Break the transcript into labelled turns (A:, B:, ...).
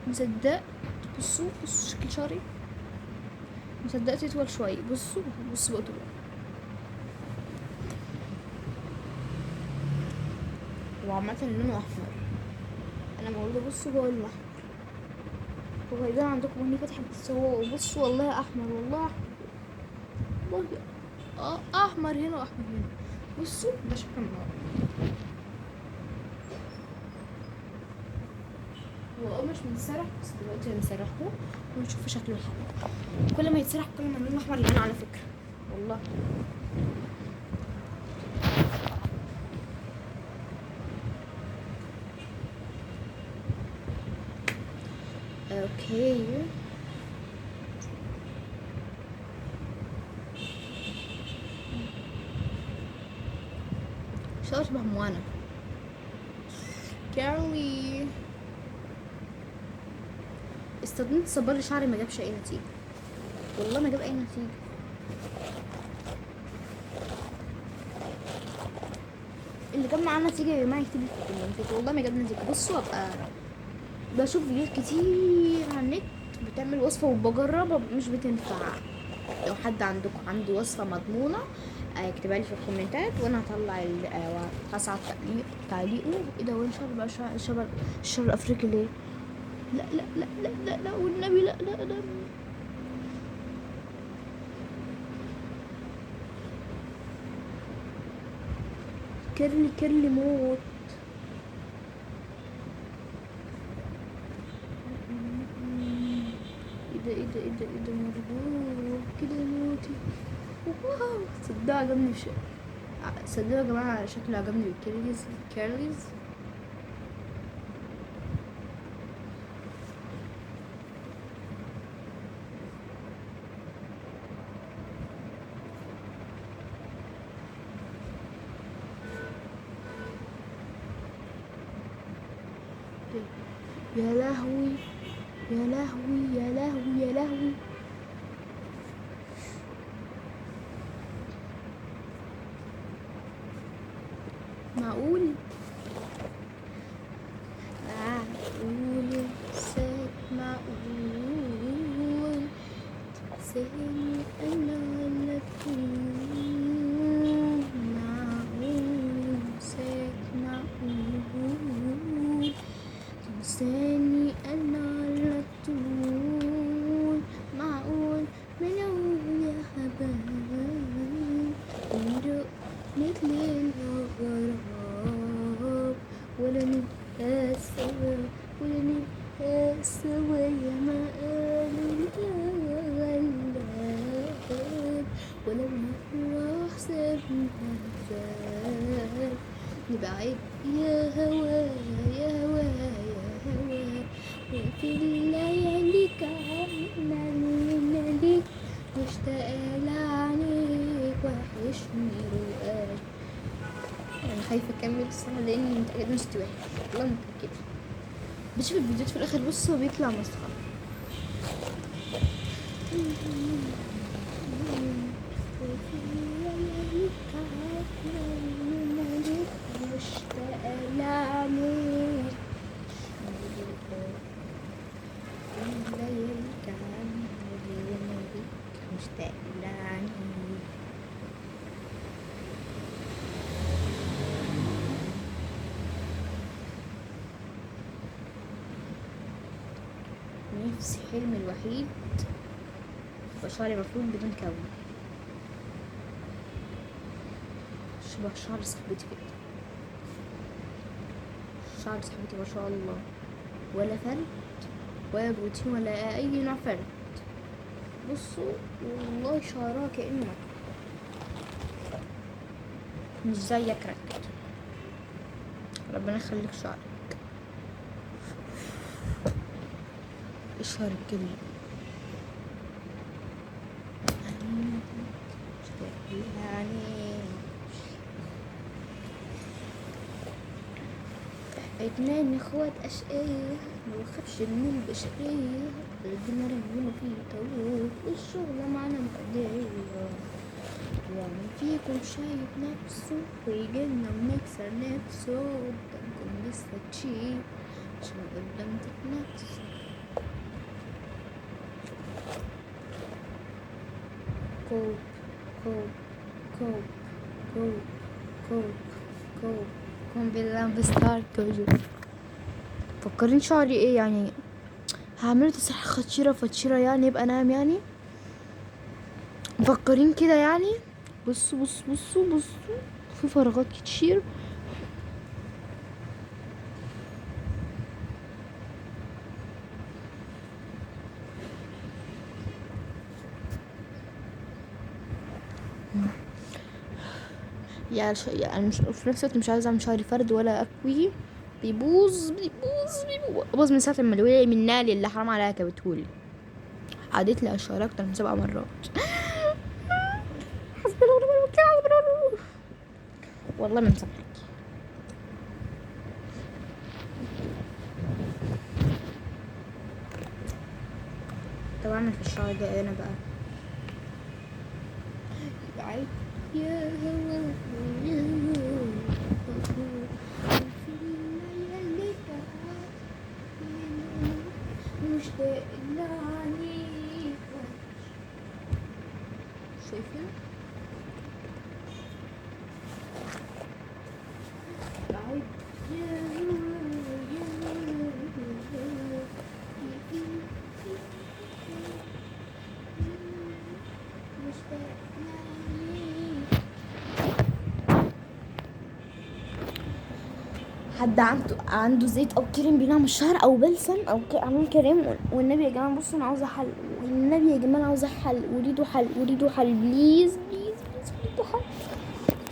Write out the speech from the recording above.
A: مصدقت. بصوا بصوا شكل شعري، مصدقت يطول شوية. بصوا بصوا بقى طول. وعامة لونه احمر، انا مولودة بصوا هو لونه احمر، هو هيبان عندكم هني فاتح، بس هو بصوا والله احمر، والله احمر، والله احمر هنا واحمر هنا. بصوا ده شكل من ورا، هو مش متسرح بس دلوقتي هنسرحه ونشوف شكله الحلو. كل ما يتسرح كل ما اللون الاحمر يبان على فكرة والله. okay شعر شبه موانا curly. استخدمت صبار لشعري ما جابش اي نتيجة، والله ما جاب اي نتيجة. اللي جاب معاه نتيجة يا جماعة يكتب لي في الكومنتات، والله ما جاب نتيجة. بصوا ابقى بشوف فيديوهات كتير على النت بتعمل وصفه وبجربها مش بتنفع. لو حد عندكم عنده وصفه مضمونه اكتبها لي في الكومنتات وانا هطلع هصعد تعليقه. ايه ده؟ وين شعر بقى؟ شبه الشعر الافريقي ليه؟ لا لا لا لا لا لا والنبي لا لا لا. curly curly موت. ايه ده ايه ده ايه ده ايه ده؟ مربوط كده موتي. wow صدق عجبني صدقوا يا جماعة شكله عجبني بال curlies curlies. يا لهوي يا لهوي يا لهوي يا لهوي. معقول معقول انساك، معقول تنساني انا على طول، معقول انساك، معقول تنساني انا على طول، معقول ملو يا حبايب ندق مثل الغراب، ولا نبقى سوا ولا نبقى سوا يا ما قالوا الغلاب، ولا مرة حسابنا زاد نبعد يا هوا يا هوا يا هوا، وفي الليالي كعبنا ليك مشتاق لعينيك وحشني رؤاك. انا خايفة اكمل الصراحة لاني متاكدة ان صوتي وحش، والله متاكدة. بشوف الفيديوهات في الاخر بصوا بيطلع مسخرة. مشتاق لعينيك مشتاق لعينيك. نفسي حلمي الوحيد يبقى شعري مفرود بدون كوي، شبه شعر صاحبتي كده. شعر صاحبتي ما شاء الله، ولا فرد ولا بروتين ولا اي نوع فرد. بصوا والله شعرها كأنه مش زيك ركت. ربنا يخليك شعرك. الشعر كده يعني اتنين اخوات اشقية ما بخافش من البشرية، قلبنا رنين فيه طاووق والشغلة معانا مقضية، ومن فيكم شايف نفسه ويجيلنا ونكسر نفسه، قدامكم لسه تشيل عشان قدام تتنفسوا. كوب كوب كوب كوب كوب كوب كوم ستار كوجو. فكرين شعري ايه يعني؟ هعمله تسريحة خطيرة فطيرة يعني، يبقى ناعم يعني، مفكرين كده يعني. بصوا بصوا بصوا بصوا، في فراغات كتير. يعني مش في نفس الوقت مش عايزه اعمل شعري فرد ولا اكويه، بيبوظ بيبوظ بيبوظ، باظ من ساعة ما الوليه من نالي اللي حرام عليها كبتهولي، عادت لي اشعار اكتر من 7 مرات. حسبي الله ونعم الوكيل، حسبي الله ونعم الوكيل. والله ما مسامحك. طب اعمل في الشعر ده ايه انا بقى؟ يا هوا يا هوا في الليالي مشتاق لعينيك. شايفين؟ يا هوا يا هوا مشتاق لعينيك. حد عنده زيت او كريم بينعم الشعر او بلسم او عاملين كريم؟ والنبي يا جماعة بصوا انا عاوزه حل، والنبي يا جماعة انا عاوزه حل، اريد حل، اريد حل، please please please، اريد حل.